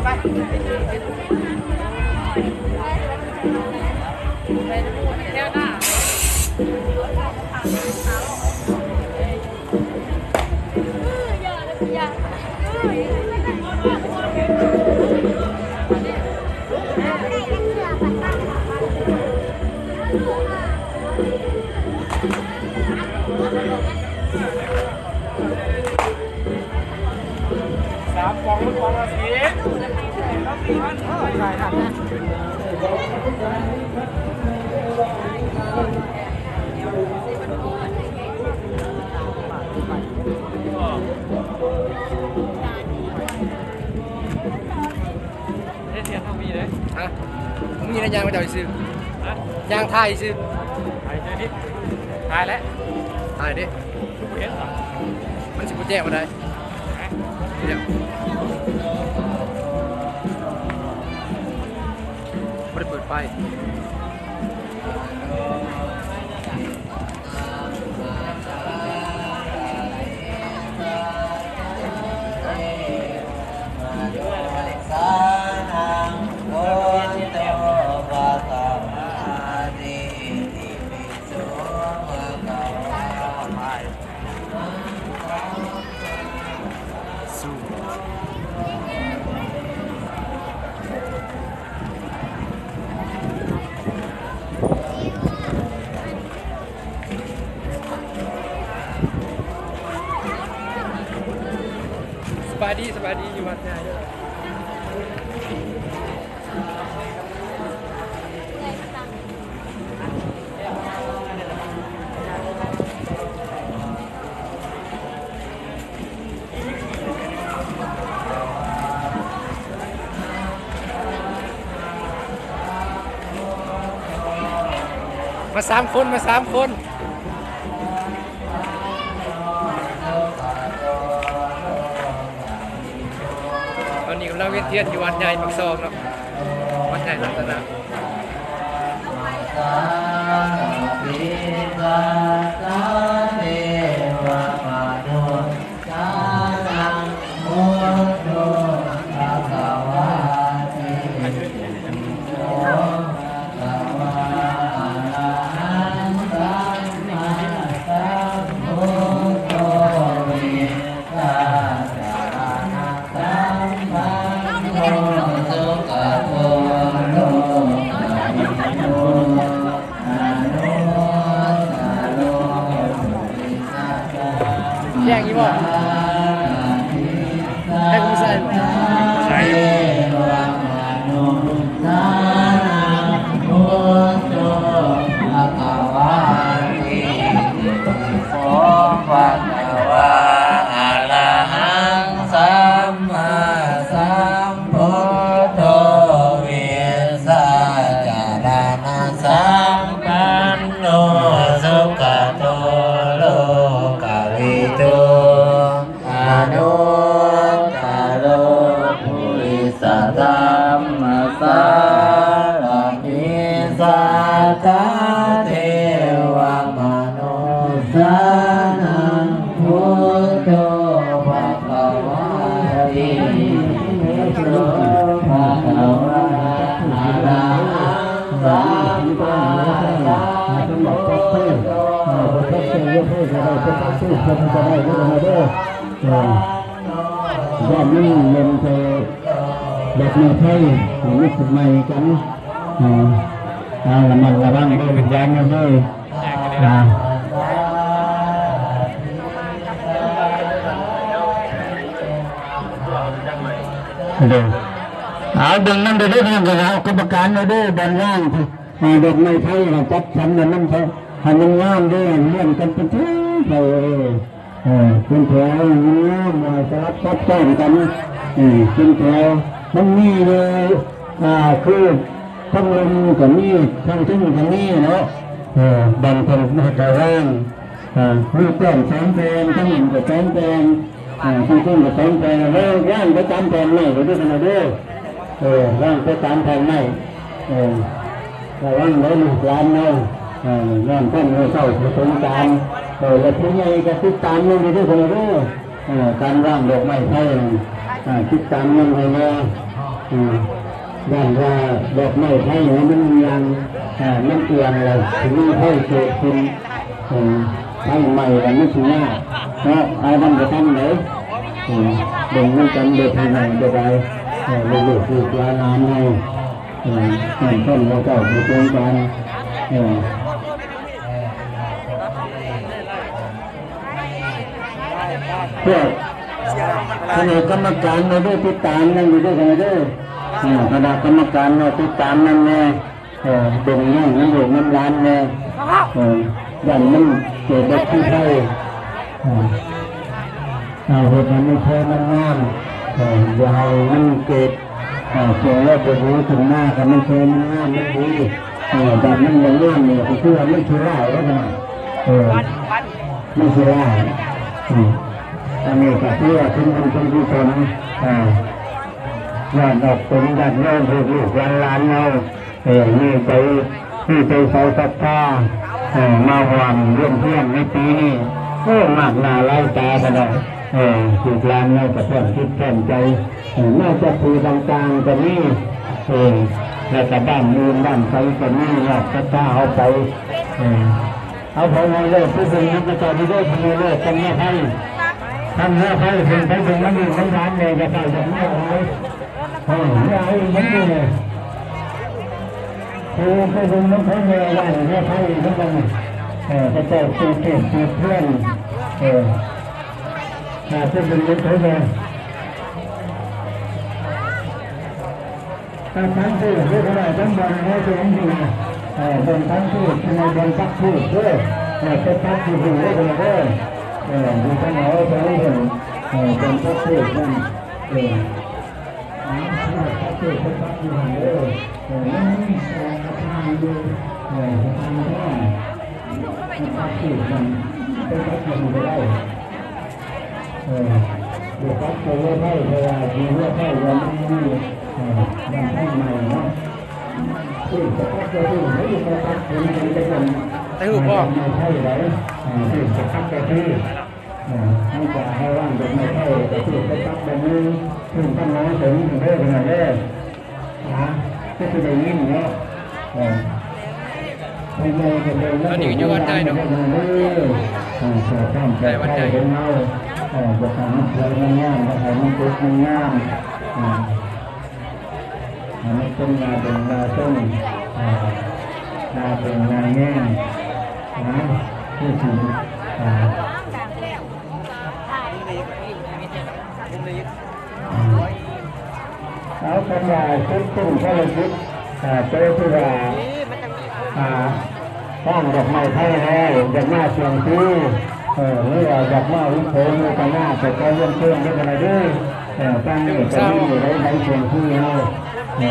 ສາມປ່ອງ ຫຼືປ່ອງລະສິບ ເຮັດຫຍັງເຮົາມີເດ້? ຮະ? ມີແຕ່ຍ່າງມາເຈົ້າຊື່. ຮະ? ຍ່າງຖ່າຍຊື່. ຖ່າຍເທື່ອນີ້. ຖ່າຍແຫຼະ. ຖ່າຍເດ້. ຄືບໍ່ເຫັນຫວາ? ມັນຊິບໍ່ແຈ້ງປານໃດ. ຮະ? ເດ້. ບໍ່ໄດ້ເປີດໄຟ. ສະບາຍດີ ສະບາຍດີ ຢູ່ວັດໃຫຍ່ເດີ. ມາສາມຄົນ ມາສາມຄົນ. ຕອນນີ້ກຳລັງວຽນທຽນຢູ່ວັດໃຫຍ່ປາກຊ່ອງເນາະ ວັດໃຫຍ່ລັດຕະນະ. ແຈ້ງຢູ່ບໍ່? ໃຫ້ຜູ້ຊາຍບໍ່? ໃສ່. ສາທຸ. ພະຄະວາ ອະລະຫັງ ສຳມາສຳ ພຸດໂທ ວິຊາຈາລະນະສັມປັນໂນ ສຸກະໂຕ ໂລກະວິທູ ອະນຸດຕະໂລ ປຸລິສະທຳມະສາລະຖິ ສັດທາ ເທວະມະ ນຸສສານັງ ພຸດໂທ ພະຄະວາ ຕິ ໂສ ພະຄະວາ ອະລະຫັງ ສຳມາສຳພຸດໂທ ເອີ ບໍ່ທັນເຊີນເລີຍ ເພິ່ນກໍໄດ້ ເພິ່ນກໍໄດ້ ເພິ່ນກໍໄດ້ເດີ. ເອີ ຢ້ານມັນເລັນໃສ່ແບບໄມ້ໄຜ່ ໃຫ້ມັນສະໄໝກັນ. ເອີ ເອົາ ລະມັດລະວັງເດີ ເປັນຢ່າງໜຶ່ງເດີ. ອ່າ ເດີ ເອົາເບິ່ງນຳເດີ ເອົາກຳມະການເດີ ບ່ອນວ່າງ ອ່າ ດອກໄມ້ໄຜ່ກໍຈັດສັນໃຫ້ມັນ ໃຫ້ມັນງາມເດີ ລຽນກັນເປັນແຖວໄປ ເອີ ເປັນແຖວງາມ ສະຫຼັບຊັບຊ້ອນກັນ ເປັນແຖວ ມັນມີຢູ່ ອ່າ ຄື ທາງລຸ່ມກໍມີ ທາງເທິງກໍມີເນາະ. ເອີ ບາງຄົນມັນກໍວ່າງ ເອີ ມີແປ້ນສາມແຜ່ນ ທາງລຸ່ມກໍສາມແຜ່ນ ເອີ ທາງເທິງກໍສາມແຜ່ນ ວາງ ວາງໄປຕາມແຜ່ນໄມ້ເດີ ເດີ ເດີ. ເອີ ວາງໄປຕາມແຜ່ນໄມ້ ເອີ ລະວັງເດີລູກຫຼານເຮົາ ເອີ ຍ້ອນຄົນມື້ເຊົ້າຊິສົງການ ເອີ ແລະຜູ້ໃຫຍ່ກໍຕິດຕາມນຳເດີ ເດີ ເດີ. ເອີ ການວາງດອກໄມ້ໄຟນັ້ນ ເອີ ຕິດຕາມນຳໃຫ້ແດ່. ອ່າ ຢ້ານວ່າດອກໄມ້ໄຟມັນຍ່າງ ອ່າ ມັນເອື້ອນແລ້ວ ຊິມີໄຟເກີດຂຶ້ນ ເອີ ໄຟໄໝ້ແລ້ວມັນຊິຍາກເນາະ ໄຟມັນບໍ່ທັນເດ້ ເອີ ເບິ່ງນຳກັນເດີ ພີ່ນ້ອງເຈົ້າໄດ້ ເອີ ລູກໆຫຼານໆເຮົາ ເອີ ເພິ່ນເຂົາເຈົ້າຜູ້ໂຄງການ ເອີ ພວກຄະນະກຳມະການມາເດີ ຕິດຕາມນຳຢູ່ເດີ ເດີ ເອີ ຄະນະກຳມະການມາຕິດຕາມນຳແດ່ ເອີ ເບິ່ງນຳ ນຳລູກນຳຫຼານແດ່ ເອີ ຢ້ານມັນເກີດອຸບັດຕິເຫດ ເອີ ເອົາເຮັດໃຫ້ມັນແພມັນງາມ ເອີ ຢ່າໃຫ້ມັນເກີດ ເອີ ສິ່ງລະບົບຫູຂຶ້ນມາ ກໍມັນແພມັນງາມມັນດີ ເອີ ບາດມັນບໍ່ງາມນີ້ກໍຄືວ່າມັນຂີ້ຮ້າຍເດ້ ເອີ ມັນຊິຮ້າຍ ອືມ ອັນນີ້ກໍຖືວ່າເປັນບຸນເປັນກຸສົນ ອ່າ ຍາດອອກຕົນຍາດໂຍມ ລູກໆຫຼານໆເຮົາ ເອີ ມີໃຈ ມີໃຈໃສສັດທາ ເອີ ມາຮ່ວມຮ່ວມພຽງໃນປີນີ້ ໂອ້ ມາກໜ້າຫຼາຍຕາຂະໜາດ ເອີ ລູກຫຼານເຮົາກໍພ້ອມຈິດພ້ອມໃຈ ເອີ ມາຈາກທີ່ຕ່າງໆກໍມີ ເອີ ແລ້ວກໍບ້ານອື່ນບ້ານໄກກໍມີ ນອກສັດທາເຮົາໄປ ເອີ ເອົາພໍ່ໃຫຍ່ເລີດ ໄປເບິ່ງນຳເຂົາເຈົ້າເດີ ພໍ່ໃຫຍ່ເລີດ ກັນຍາໄພ ກັນຍາໄພ ເພິ່ນໄປເບິ່ງນຳລູກນຳຫຼານແດ່ ຢ່າໄປຢ່າມາເອົາ ເອີ ຢ່າເອົາອີກນຳນີ້ ເອີ ໄປເບິ່ງນຳພໍ່ໃຫຍ່ບ້ານຍາໄພນຳກັນ ເອີ ເຂົາເຈົ້າຈູດທູບຈູດທຽນ ເອີ ຖ້າໄປເບິ່ງນຳພໍ່ໃຫຍ່ ທາງທາງຜູ້ເຮັດໃຫ້ທັງບ່ອນໃຫ້ເປັນຢູ່ ເອີ ບ່ອນທາງຜູ້ໃນບ່ອນປັກທູບເດີ ເອີ ໄປປັກຢູ່ຜູ້ເດີ ເອີ ຢູ່ທາງເຮົາທາງເພິ່ນ ເອີ ບ່ອນປັກທູບນັ້ນ ເອີ ປັກທູບໄປປັກຢູ່ຫັ້ນເດີ ເອີ ມັນມີສອງກະຖາງຢູ່ ເອີ ກະຖາງທອງ ປັກທູບນັ້ນໄປປັກຢູ່ຜູ້ກໍໄດ້. ເອີ ບໍ່ປັກໃສ່ເຮືອໄຟ ເພາະວ່າຢູ່ເຮືອໄຟວ່າມັນມີ ເອີ ນ້ຳໄຟໃໝ່ເນາະ ເອີ ຈະປັກໃສ່ເຮືອໄຟ ຈະປັກເປັນເປັນ ໃສ່ຮູບບໍ່ ດອກໄມ້ໄຟໄດ໋ ເອີ ຈະປັກໃສ່ເຮືອ ເອີ ມັນຈະໃຫ້ວາງດອກໄມ້ໄຟ ແລ້ວກໍຈະໄປປັກບ່ອນໜຶ່ງ ເພິ່ນຕັ້ງໜໍເຖິງເດີ ພີ່ນ້ອງເດີ. ນະ ກໍຊິໄດ້ຍິນເນາະ ເອີ ອັນນີ້ກໍຢູ່ວັດໄທເນາະ ເອີ ໄດ້ວັດໄທ ເອີ ບໍ່ໃຫ້ມັນສວຍມັນງາມ ບໍ່ໃຫ້ມັນຕົກມັນງາມ ເອີ ໃຫ້ມັນເປັນໜ້າເບິ່ງໜ້າຊົມ ເອີ ໜ້າເບິ່ງໜ້າແຍງ ນະ ຄືຊິ ເອີ ເອົາຄຳວ່າເສັດສິ້ນພາລະກິດ ເອີ ໂຕທີ່ວ່າ ອ່າ ວາງດອກໄມ້ໄຟແລ້ວ ຢາກມາສ່ຽງຊີ ເອີ ຫຼືວ່າຢາກມາອຸປະຖຳໂມທະນາ ກໍຂໍຮຽນເຊີນເດີ ເອີ ທາງນີ້ກໍມີໃບ ໃບສ່ຽງຊີເຮົາ ເອີ